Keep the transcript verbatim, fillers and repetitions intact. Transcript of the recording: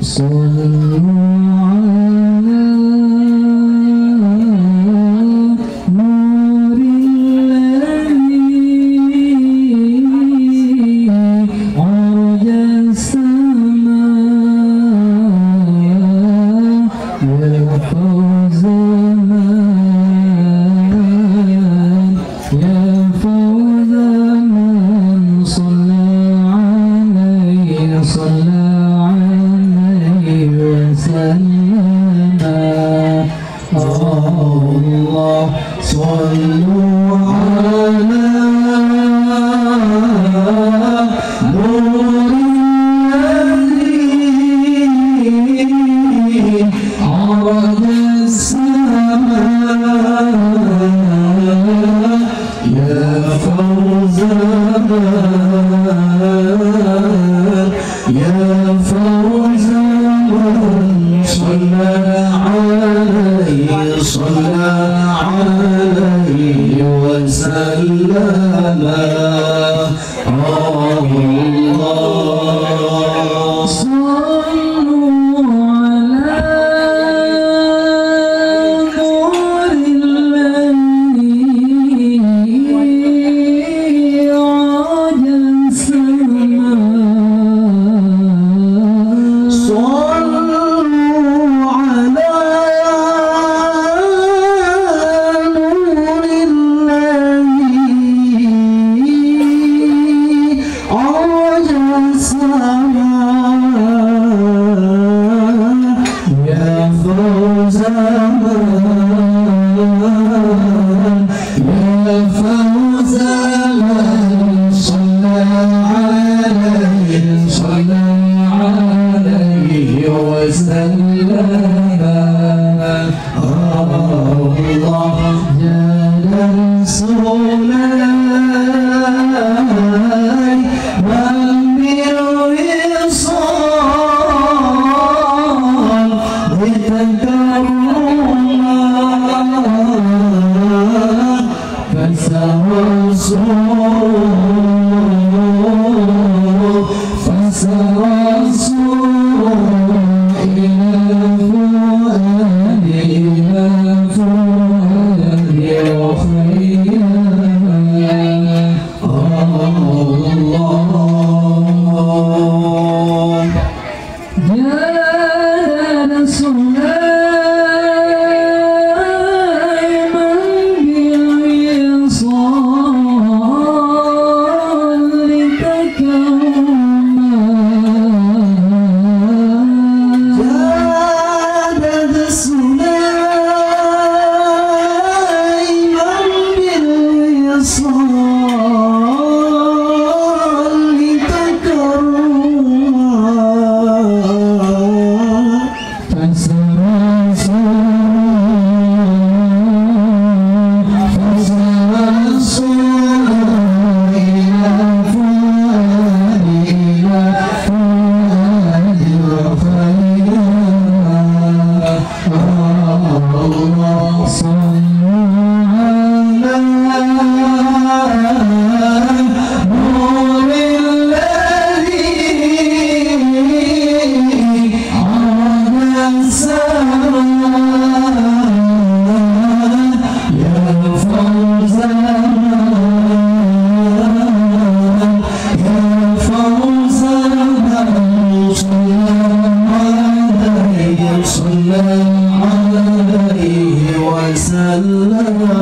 صلوا على نور الذي عرج السماء يا فوز من يا فوز من صلى عليه، صلى عليه وسلم. الله، صلوا على نور الذي عرج السماء يا فوز من، يا فوز من صلى عليه، صلى عليه وسلم. الله. صلوا على نور الذي عرج السماء. صلوا على نور الذي عرج السماء يا فوز من، يا فوز من صلى عليه، صلى عليه وسلم. الله جاد رسول الله من بالوصال لتكرما فسرى السرور، فسرى السرور إلى الفؤاد، إلى الفؤاد وخيما. الله. جاد سليمان بالوصال تكرما. جاد سليمان بالوصال تكرما. فسرى سرى، فسرى سرى إلى فؤاد، إلى فؤاد وخيما. الله. صلوا على نور الذي عرج السماء يا فوز من، يا فوز من صلى عليه، صلى عليه وسلم.